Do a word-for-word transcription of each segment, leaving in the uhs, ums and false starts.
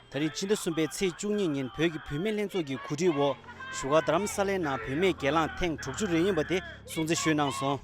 ད་རིང་ཕྱི་ཟླ་གསུམ་པའི་ཚེས་བཅུ་གཉིས་ཉིན་བོད་ཀྱི་བུད་མེད་ལྷན་ཚོགས་ཀྱི་གོ་སྒྲིག་འོག་བཞུགས་སྒར་རྡ་རམ་ས་ལའི་ནང་བུད་མེད་གྱེན་ལངས་ཐེངས་དྲུག་ཅུ་རེ་གཉིས་པ་དེ་སྲུང་བརྩི་ཞུས་གནང་སོང་།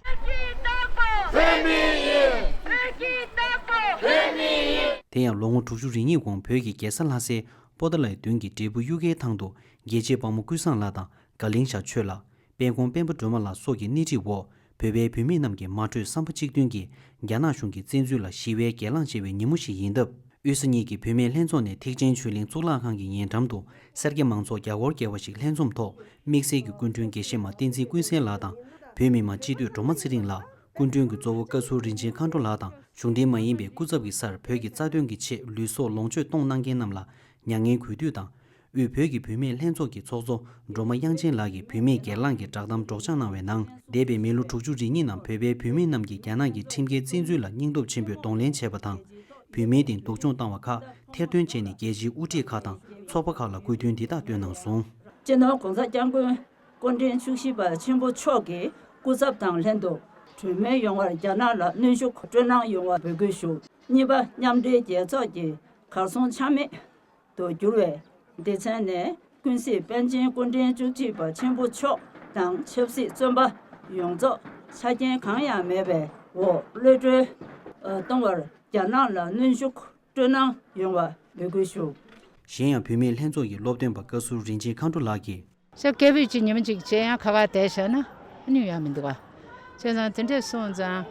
དེ་ཡང་ལོ་ངོ་དྲུག་ཅུ་རེ་གཉིས་གོང་བོད་ཀྱི་རྒྱལ་ས་ལྷ་སའི་པོ་ཏཱ་ལའི་མདུན་གྱི་འབྲས་སྤུངས་གཡུལ་ཁའི་ཐང་དུ་རྒྱལ་གཅེས་དཔའ་མོ་ཀུན་བཟང་ལགས་དང་དགའ་གླིང་ཤར་ཆོས་ལགས། དཔལ་ཁོང་སྤེན་པ་སྒྲོལ་མ་ལགས་སོགས་ཀྱི་སྣེ་ཁྲིད་འོག་བོད་པའི་བུད་མེད་རྣམས་ཀྱིས་མ་གྲོས་བསམ་པ་གཅིག་མཐུན་གྱིས་རྒྱ་ནག་གཞུང་གི་བཙན་འཛུལ་ལ་ཞི་བའི་གྱེན་ལངས་བྱས་པའི་ཉིན་མོ་ཞིག་ཡིན་སྟབས། དབུས་ས་གཉིས་ཀྱི་བུད་མེད་ལྷན་ཚོགས་ནས་ཐེག་ཆེན་ཆོས་གླིང་གཙུག་ལག་ཁང་གི་ཉེ་འགྲམ་དུ་སེར་སྐྱ་མང་ཚོགས་བརྒྱ་སྐོར་བརྒལ་བ་ཞིག་ལྷན་འཛོམས་ཐོག་དམིགས་བསལ་གྱི་སྐུ་མགྲོན་དགེ་བཤེས་མ་བསྟན་འཛིན་ཀུན་གསལ་ལགས་དང་བོད་མི་མང་སྤྱི་འཐུས་སྒྲོལ་མ་ཚེ་རིང་ལགས། སྐུ་མགྲོན་གྱི་གཙོ་བོ་བཀའ་ཟུར་རིན་ཆེན་མཁའ་འགྲོ་ལགས་དང་གཞུང་འབྲེལ་མ་ཡིན་པའི་སྐུ་ཚབ་ཀྱི་སར་བོད་ཀྱི་རྩ་དོན་གྱི་ཆེད་ལུས་སྲོག་ལོངས་སྤྱོད་གཏོང་གནང་མཁན་རྣམས་ལ་མྱ་ངན་གུས་འདུད་དང་། དབུས་བོད་ཀྱི་བུད་མེད་ལྷན་ཚོགས་ཀྱི་ཚོགས་གཙོ་སྒྲོལ་མ་དབྱངས་ཅན་ལགས་ཀྱིས་བུད་མེད་སྒེར་ལངས་ཀྱི་བསྒྲགས་གཏམ་སྒྲོག་སྦྱང་གནང་བའི་ནང་། འདས་པའི་མི་ལོ་དྲུག་ཅུ་རེ་གཉིས་ནང་བོད་པའི་བུད་མེད་རྣམས་ཀྱིས་རྒྱ་ནག་གི་ཁྲིམས་འགལ་བཙན་འཛུལ་ལ་སྙིང་སྟོབས་ཆེན་པོས་གདོང་ལེན་བྱས་པ་དང་། བུད་མེད་དེ་སྡུག་སྦྱོང་བཏང་བ་ཁག་ཐེར་འདོན་བྱས་ནས་རྒྱལ་སྤྱིའི་དབུ་ཁྲིད་ཁག་དང་ཚོགས་པ་ཁག་ལ་དགོས་འདུན་འདི་དག་བཏོན་གནང་སོང་། སྤྱི་ནོར་༸གོང་ས་༸སྐྱབས་མགོན་སྐུ་ཕྲེང་བཅུ་བཞི་པ་ཆེན་པོ་མཆོག་གིས་སྐུ་ཚབ་དང་ལྷན་དུ་གྲོས་མོལ་ཡོང་བར་རྒྱ་ནག་ལ་གནོན་ཤུགས་སྤྲོད་གནང་ཡོང་བ་འབོད་སྐུལ་ཞུ། གཉིས་པ། མཉམ་འབྲེལ་རྒྱལ་ཚོགས་ཀྱི་གར་སོང་ཆ་མེད་དུ་གྱུར་བའི་སྡེ་ཚན་ནས་ཀུན་གཟིགས་པཎ་ཆེན་སྐུ་ཕྲེང་བཅུ་གཅིག་པ་ཆེན་པོ་མཆོག་དང་ཆབ་སྲིད་བཙོན་པ་ཡོངས་རྫོགས་ཆ་རྐྱེན་གང་ཡང་མེད་པའི་འོག་གློད་གྲོལ་གཏོང་བར་རྒྱ་ནག་ལ་གནོན་ཤུགས་སྤྲོད་གནང་ཡོང་བ་འབོད་སྐུལ་ཞུ། གཞན་ཡང་བུད་མེད་ལྷན་ཚོགས་ཀྱི་སློབ་སྟོན་པ་བཀའ་ཟུར་རིན་ཆེན་མཁའ་འགྲོ་ལགས་ཀྱིས། ཤ་སྐད་འབོད་ཅིག་ཉི་མ་གཅིག་བྱས་ཡང་ཁ་ཁ་བསྡད་བཞག་ན་ཨ་ནི་ཡོང་ཡ་མི་འདུག་ག་བྱས་ཙང་དེ་འདྲས་སོང་ཙང་།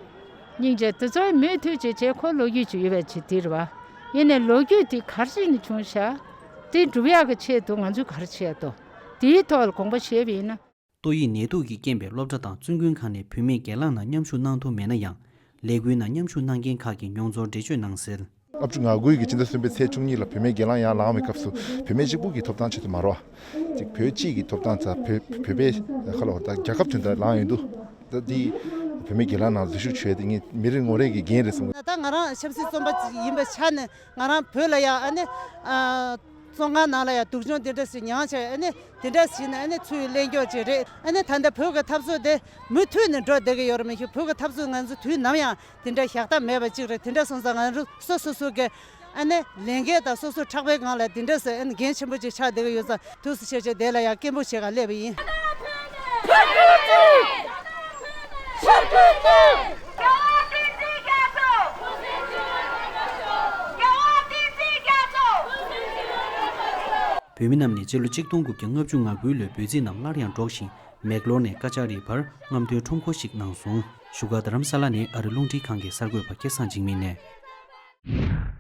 སྙིང་རྗེ་དེ་ཚོའི་མུ་མཐུད་ཅིག་བྱས་ཁོ་ལོ་རྒྱུས་ཅིག་ཡོད་པའི་ཆེད་དེ་རེད་བ། ཡིན་ནའི་ལོ་རྒྱུས་དེ་ག་རེ་བྱས་ནས་བྱུང་ཤག་དེ་སྒྲུབ་ཡག་གི་ཆེད་དུ་ང་ཚོས་ག་རེ་བྱས་ཏོ། དེའི་ཐོག་ལ་དགོངས་པ་བཞེས་པ་ཡིན་ན། ཏོག་དབྱིབས་ནད་དུག་གི་རྐྱེན་པས་སློབ་གྲྭ་དང་བཙུན་དགོན་ཁག་ནས་བུད་མེད་སྒེར་ལངས་ནང་མཉམ་ཞུགས་གནང་ཐུབ་མེད་ན་ཡང་། ལས་འགུལ་ནང་མཉམ་ཞུགས་གནང་མཁན་ཁག་གིས་མྱོང་ཚོར་འགྲེལ་བརྗོད་གནང་གསལ། ལྔ་བཅུ་ང་དགུ་ཡི་གི་ཕྱི་ཟླ་གསུམ་པའི་ཚེས་བཅུ་གཉིས་ལ་བུད་མེད་སྒེར་ལངས་ཡར་ལངས་པའི་སྐབས་སུ་བུད་མེད་གཅིག་པུ་གི་ཐོབ་ཐང་ཆེད་དུ་མ་རེད་བ། ཅིག་བོད་སྤྱི་གི་ཐོབ་ཐང་ཙམ་བོད་བོད་པའི་ཁ་ལོ་ད་རྒྱལ་ཁབ་དོན་དག་ལངས་ཡོང་དུས། ད་འདི་བུད་མེད་སྒེར་ལངས་ནང་འཛུལ་ཞུགས་བྱས་ཏེ་ངས་མི་རེ་ངོ་རེ་གི་འགན་རེད་བསམ་གི། ད་ང་རང་ཆབ་སྲིད་བཙོན་པ་ཡིན་པའི་ཆ་ནས་ང་རང་བོད་ལ་ཡང་ཨ་ནི་ཨ་བཙོན་ཁང་ནང་ལ་ཡང་སྡུག་སྦྱོང་འདི་འདྲ་ཞིག་མྱངས་བྱས་ཨ་ནི་དེ་འདྲ་ཞིག་ནས་ཨ་ནི་ཚུར་གླེང་རྒྱུ་ཅིག་རེད། ཨ་ནི་ད་ལྟ་བོད་ཀྱི་འཐབ་རྩོད་དེ་མུ་མཐུད་ནས་འགྲོ་བསྡད་ཀྱི་ཡོད་རེད། མི་ཤེས་བོད་ཀྱི་འཐབ་རྩོད་ང་ཚོ་དུས་ནམ་ཡང་དེ་འདྲ་ཞག་ཐག་མེད་པ་ཅིག་རེད། དེ་འདྲ་སོང་ཙང་ང་རང་སོ་སོ་སོ་གི་ཨ་ནི་ལས་འགན་དང་སོ་སོ་ཕྲག་པའི་སྒང་ལ་དེ་འདྲ་སེ་ཨ་ནི་འགན་ཆེན་པོ་ཅིག་ཆགས་བསྡད་ཀྱི་ཡོད་ཙང་ཐུགས་སུ་ཆེ་ཆེ་དེ་ལ་ཡང་སྐད་འབོད་བྱེད་ག་སླེབས་པ་ཡིན། བོད་མི་རྣམས་ནས་སྤྱི་ལོ་གཅིག་སྟོང་དགུ་བརྒྱ་ལྔ་བཅུ་ང་དགུའི་ལོའི་འབོད་ཚིག་རྣམས་སླར་ཡང་སྒྲོག་བཞིན་མེག་ལོར་ནས་ཀ་ཅ་རིའི་བར་རྔམ་སྟོན་ཁྲོམ་སྐོར་ཞིག་གནང་སོང་། བཞུགས་སྒར་རྡ་རམ་ས་ལ་ནས་ཨ་རི་རླུང་འཕྲིན་ཁང་གི་གསར་འགོད་པ་སྐལ་བཟང་འཇིགས་མེད་ནས།